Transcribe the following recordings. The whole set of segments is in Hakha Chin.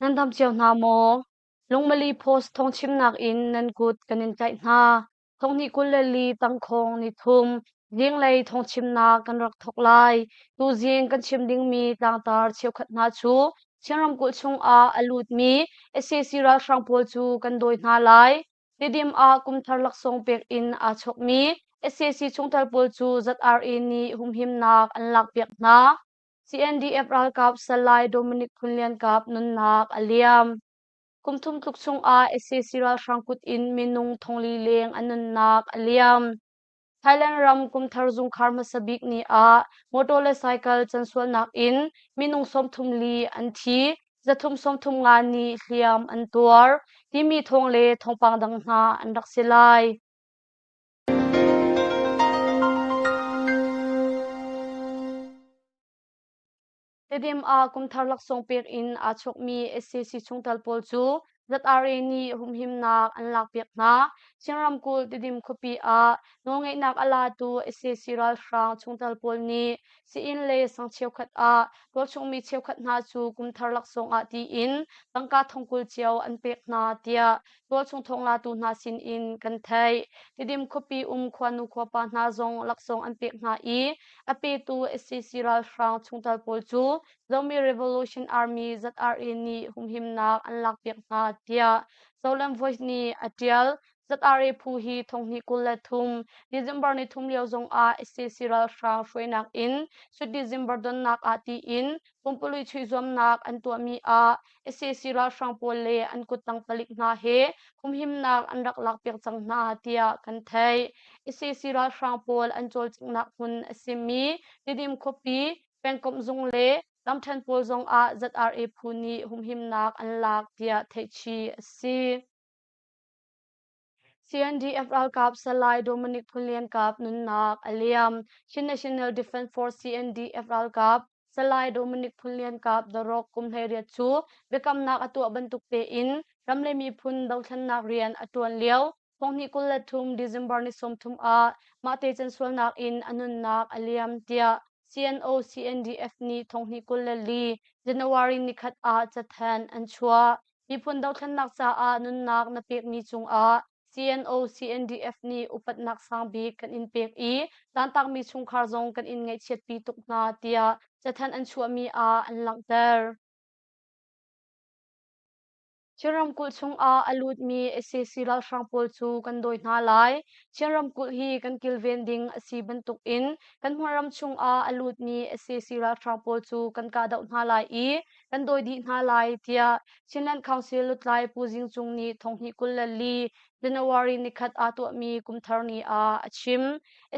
Nan dam cio hna maw? Lungmali Post thawngchimnak in nan kut kan in tlaih hna. Thonghnih 24 tangkhawng ni thum zinglei thawngchimnak kan rak thawk lai. Tuzing kan chim dingmi tlangtar cheukhat hna cu Chin ramkulh chungah a lutmi sac ralhrang pawl cu kan dawi hna lai. Tidim ah kumthar laksawng pek in aa chawkmi sac chungtel pawl cu ZRA nih humhimnak an lakpiak hna. CNDF ralkap Salai Dominic Phun Lian Kap nunnak a liam. Kum thum tluk chungah sac ralhrang kut in minung thongli leng an nunnak a liam. Thailand ram kumthar zungkhar hmasa bik ni ah motor le cycle cansualnak in minung 34 an thi, 335 nih hliam an tuar timi thawng le thawngpang dang hna an rak si lai. Tedim ah kumthar laksawng pek in aa chawkmi sac chungtel pawl cu ZRA nih humhimnak an lakpiak hna. Chin ramkulh Tedim khuapi ah nawlngeihnak a latu sac ralhrang chungtel pawl nih sii-inn le sang cheukhat ah tualchungmi cheukhat hna cu kumthar laksawng ah tiin tangka thongkul cio an pek hna tiah tualchung thawnglatu hna sinin kan theih. Tidim khuapi um khuanu khuapa hna zong laksawng an pek hna i a petu sac ralhrang chungtel pawl cu Zomi Revolution Army ZRA nih humhimnak an lakpiak hna tiah Zoland Voice nih a ṭial. ZRA phu hi thonghnih 23 December ni thum lio zongah sac ralhrang hruainak in Sweet December donnak ah tiin pumpului chuih zuamnak an tuahmi ah sac ralhrang pawl le an kuttang palik hna he humhimnak an rak lakpiak cang hna tiah kan theih. sac ralhrang pawl an cawlcanghnak hmun a simi Tidim khuapi pengkomh zung le lamṭhen pawl zongah ZRA phu nih humhimnak an lak tiah theihchih a si. CNDF ralkap Salai Dominic Phun Lian Kap nunnak a liam. Chin National Defense Force CNDF ralkap Salai Dominic Phun Lian Kap The Rock kum 18 cu biakamnak a tuah bantuk tein ram le miphun dothlennak rian a ṭuan lio thonghnih 23 December ni 30 ah mahte cansualnak in a nunnak a liam tiah CNO CNDF nih thonghnih 24 January nikhat ah cathanh an chuah. Miphun dothlennak caah nunnak na pekmi cungah CNO CNDF nih upatnak sang bik kan in pek i tantakmi chungkhar zong kan in ngaihchiatpi tuk hna tiah cathanh an chuahmi ah an langhter. Chin ramkulh chungah a lutmi sac ralhrang pawl cu kan dawi hna lai. Chin ramkulh hi kan kilven ding a si bantukin kan hmunram chungah a lutmi sac ralhrang pawl cu kan kahdoh hna lai i kan dawi dih hna lai tiah Chinland Council lutlai Pu Zing Cung nih thonghnih 24 January nikhat ah tuahmi kumthar ni ah a chim.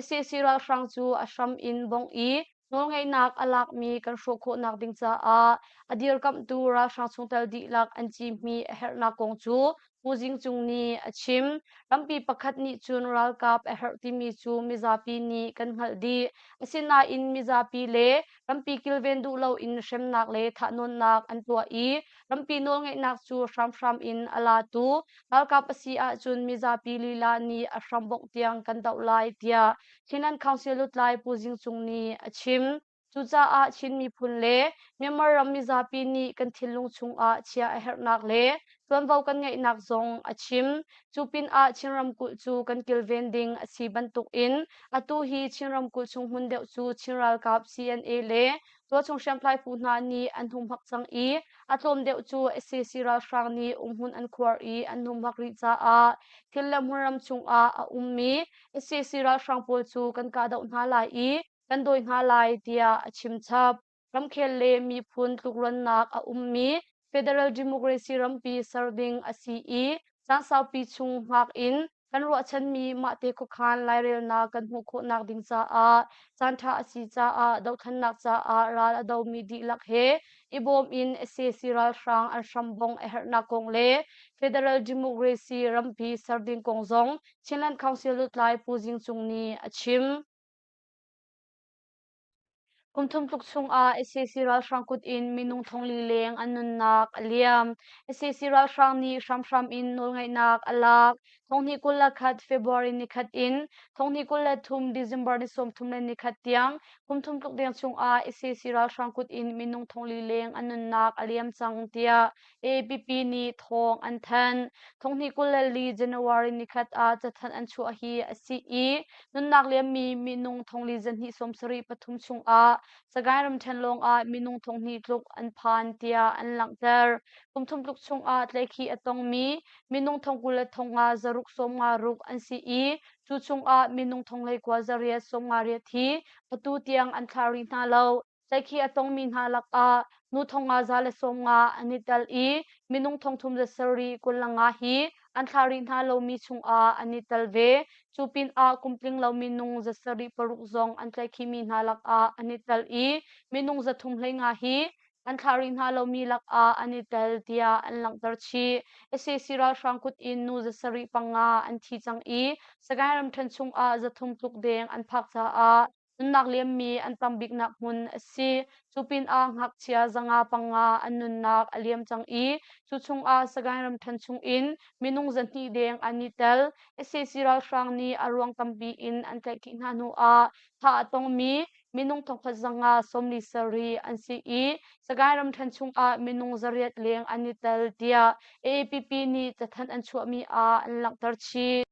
sac ralhrang cu a hram in bongh i nawlngeihnak a lakmi kan hrawh khawhnak ding caah a dirkamhtu ralhrang chungtel dihlak an cihmih a herhnak kong cu Pu Zing Cung nih a chim. Rampi pakhat nih cun ralkap a herh timi cu mizapi nih kan hngalh dih. Asinain mizapi le rampi kilven duh loin hremnak le thahnawnnak an tuah i rampi nawlngeihnak cu hramhram in a latu ralkap a si ahcun mizapi lila nih a hrambongh tiang kan doh lai tiah Chinland Council lutlai Pu Zing Cung nih a chim. Cucaah Chin miphun le Myanmar ram mizapi nih kan thinlung chungah chia a herhnak le tuanvo kan ngeihnak zong a chim. Cu pinah Chin ramkulh cu kan kilven ding a si bantukin atu hi Chin ramkulh chung hmun deuh cu Chin ralkap CNA le tualchung hriamtlai phu hna nih an humhak cang i a tlawm deuh cu sac ralhrang nih umhmun an khuar i an humhak rih caah thil le hmunram chungah a ummi sac ralhrang pawl cu kan kahdoh hna lai i kan dawi hna lai tiah a chim chap. Ramkhel le miphun tlukruannak a ummi Federal Democracy rampi ser ding a si i caan saupi chung hngak in kan ruahchanmi mahte khuakhan lairelnak kan hmuh khawhnak ding caah caanṭha a si caah dothlennak caah ral a domi dihlak he i bawm in sac ralhrang an hrambongh a herhnak kong le Federal Democracy rampi ser ding kong zong Chinland Council lutlai Pu Zing Cung nih a chim. Kum thum tluk chungah sac ralhrang kut in minung thongli leng an nunnak a liam. Sac ralhrang nih hramhram in nawlngeihnak a lak. Thonghnih 21 February nikhat in thonghnih 23 December ni 31 tiang kum thum tluk deng chungah sac ralhrang kut in minung thongli leng an nunnak a liam cang tiah AAPP nih thawng an thanh. Thonghnih 24 January nikhat ah cathanh an chuah hi a si i nunnak liammi minung thongli zahnih 73 pathum chungah Sagaing ramṭhen lawngah minung thonghnih tluk an phan tiah an langhter. Kum thum tluk chungah tlaihkhih a tongmi minung thong 20 le thong nga zaruk 56 an si i cu chungah minung thong 19 zariat 58 hi atu tiang an thlah rih hna lo. Tlaihkhih a tongmi hna lakah nu thong nga za le 50 an i tel i minung thong thum le sarih 25 hi an thlah rih hna lomi chungah an i tel ve. Cu pinah kum tling lo minung 76 zong an tlaihkhihmi hna lakah an i tel i minung 315 hi an thlah rih hna lomi lakah an i tel tiah an langhter chih. Sac ralhrang kut in nu 75 an thi cang i Sagaing ramṭhen chungah 300 tluk deng an phak caah nunnak liammi an tam biknak hmun a si. Cu pinah ngakchia 505 an nunnak a liam cang i cu chungah Sagaing ramṭhen chungin minung 200 deng an i tel. Sac ralhrang nih a ruang tampi in an tlaihkhih hna hnuah thah a tongmi minung 1547 an si i Sagaing ramṭhen chungah minung 800 leng an i tel tiah AAPP nih cathanh an chuahmi ah an langhter chih.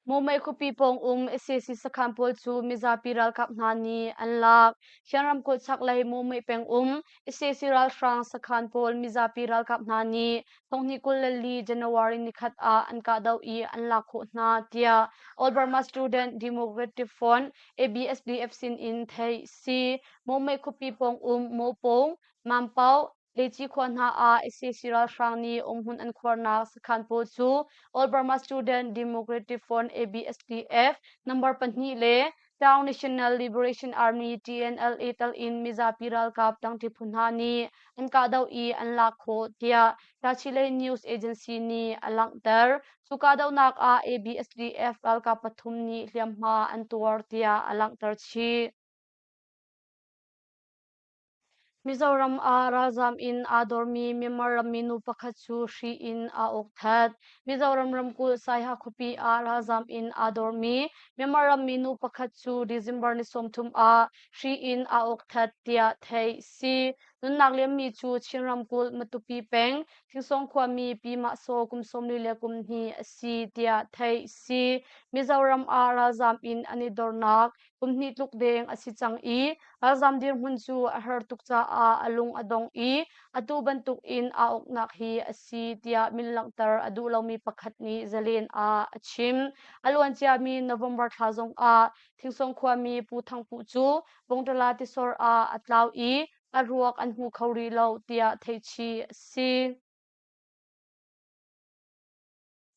Mumei khuapi pawng um sac sakhan pawl cu mizapi ralkap hna nih an lak. Chin ramkulh chaklei Mumei peng um sac ralhrang sakhan pawl mizapi ralkap hna nih thonghnih 24 January nikhat ah an kahdoh i an lak khawh hna tiah All Burma Student Democratic Front ABSDF sin in theih si. Mumei khuapi pawng um Mopong, Mampau, Leici khua hna ah sac ralhrang nih umhmun an khuarnak sakhan pawl cu All Burma Student Democratic Front ABSDF number 2 le Town National Liberation Army TNLA tal in mizapi ralkap tangṭi phu hna nih an kahdoh i an lak khawh tiah Tachileik News Agency nih a langhter. Cu kahdohnak ah ABSDF ralkap pathum nih hliamhma an tuar tiah a langhter chih. Mizoram ah ralzaam in aa dormi Myanmar rammi nu pakhat cu hri in aa awk that. Mizoram ramkulh Saiha khuapi ah ralzaam in aa dormi Myanmar rammi nu pakhat cu December ni 30 ah hri in aa awk that tiah theih si. Nunnak liammi cu Chin ramkulh Matupi peng Thingsawng khuami Pi Mah Saw kum 42 a si tiah theih si. Mizoram ah ralzaam in an i dornak kum hnih tluk deng a si cang i ralzam dirhmun cu a har tuk caah a lung a dong i atu bantuk in aa uknak hi a si tiah min langhter a duh lomi pakhat nih Zalen ah a chim. A luanciami November thla zongah Thingsong khuami Pu Thang Puh cu Bongtala tisor ah a tlau i a ruak an hmu kho rih lo tiah theihchih a si.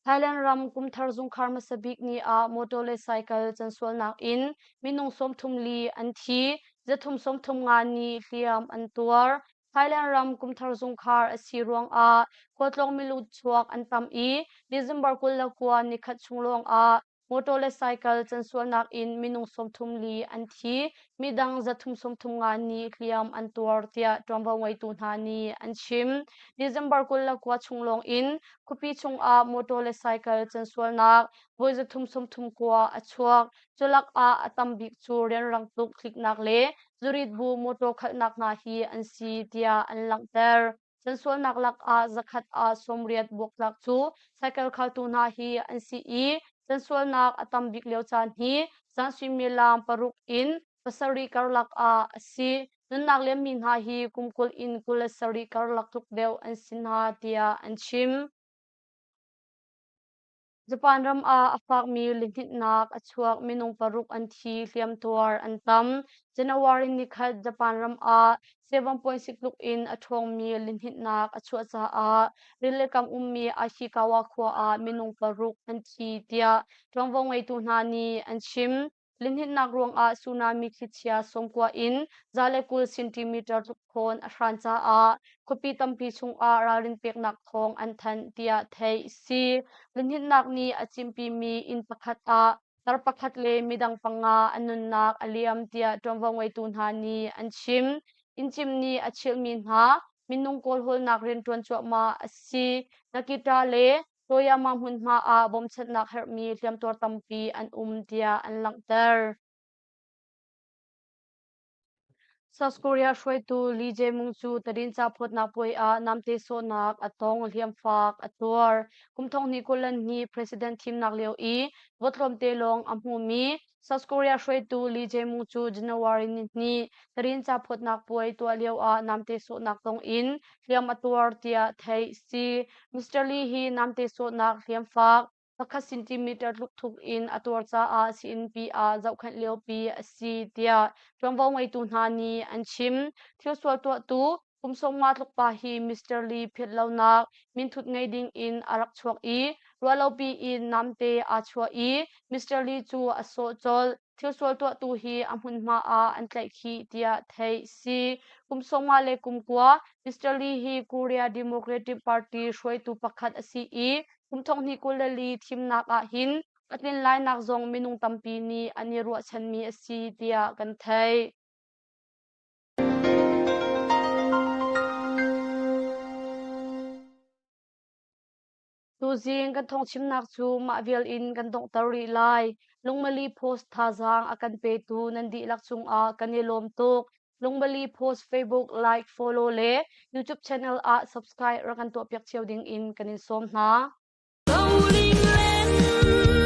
Thailand ram kumthar zungkhar hmasa bik ni ah motor le cycle cansualnak in minung 34 an thi, 335 nih hliam an tuar. Thailand ram kumthar zungkhar a si ruangah khualtlawng milut chuak an tam i December 29 nikhat chung lawngah motor le cycle cansualnak in minung 34 an thi, midang 335 nih hliam an tuar tiah ṭuanvo ngeitu hna nih an chim. December 29 chung lawng in khuapi chungah motor le cycle cansualnak voi 339 a chuak. Culak ah a tam bik cu rianrang tuk tliknak le zurit bu motor khalhnak hna hi an si tiah an langhter. Cansualnak lakah zakhat ah 80 buaktlak cu cycle khaltu hna hi an si i cansualnak a tam bik lio caan hi zan suimilam 6 in 7 karlak ah a si. Nunnak liammi hna hi kum 20 in 27 karlak tluk deuh an si hna tiah an chim. Japan ram ah a fakmi lihninhnak a chuak minung paruk an thi hliamtuar an tam. January nikhat Japan ram ah 7.6 tluk in a ṭhawngmi lihninhnak a chuah caah rilikam ummi Ashikawa khua ah minung paruk an thi tiah ṭuanvo ngeitu hna nih an chim. Lihninhnak ruangah tsunami thlichia 90 in 120 centimeter tluk thawn a hran caah khuapi tampi chungah ralrin peknak thawng an thanh tiah theih a si. Lihninhnak nih a cimpimi inn pakhat ah tar pakhat le midang panga an nunnak a liam tiah ṭuanvo ngeitu hna nih an chim. Inncim nih a chilhmi hna minung kawlhawlnak rianṭuan cuahmah a si. Nakita le Toyama hmunhma ah bawmchanhnak herhmi hliamtuar tampi an um tiah an langhter. South Korea hruaitu Lee Jae-myung cu tadinca phawtnak puai ah namte sawhnak a tong, hliamfak a tuar. Kum 2022 president thimnak lio i vote tlawmte lawng a hmumi South Korea hruaitu Lee Jae-myung cu January nihnih tadinca phawtnak puai tuah lio ah namte sawhnak tong in hliam a tuar tiah theih si. Mr. Lee hi namte sawhnak hliamfak pakhat centimeter tluk thuk in a tuar caah sii-innpi ah zohkhenh liopi a si tiah ṭuanvo ngeitu hna nih an chim. Thilsual tuahtu kum 50 tluk pa hi Mr. Lee philhlonak minthut ngei ding in a rak chuak i ruahlopi in namte aa chuah i Mr. Lee cu a sawh colh. Thilsual tuahtu hi a hmunhma ah an tlaihkhih tiah theih si. Kum 50 le kum kua Mr. Lee hi Korea Democratic Party hruaitu pakhat a si i kum 2024 thimnak ah hin a tlin lainak zong minung tampi nih an i ruahchanmi a si tiah kan theih. Tuzing kan thawngchimnak cu mah vial in kan donghter rih lai. Lungmali Post thazaang a kan petu nan dihlak cungah kan i lawm tuk. Lungmali Post Facebook like, follow le YouTube channel ah subscribe rak kan tuahpiak cio ding in kan in sawm hna. Bowling Land.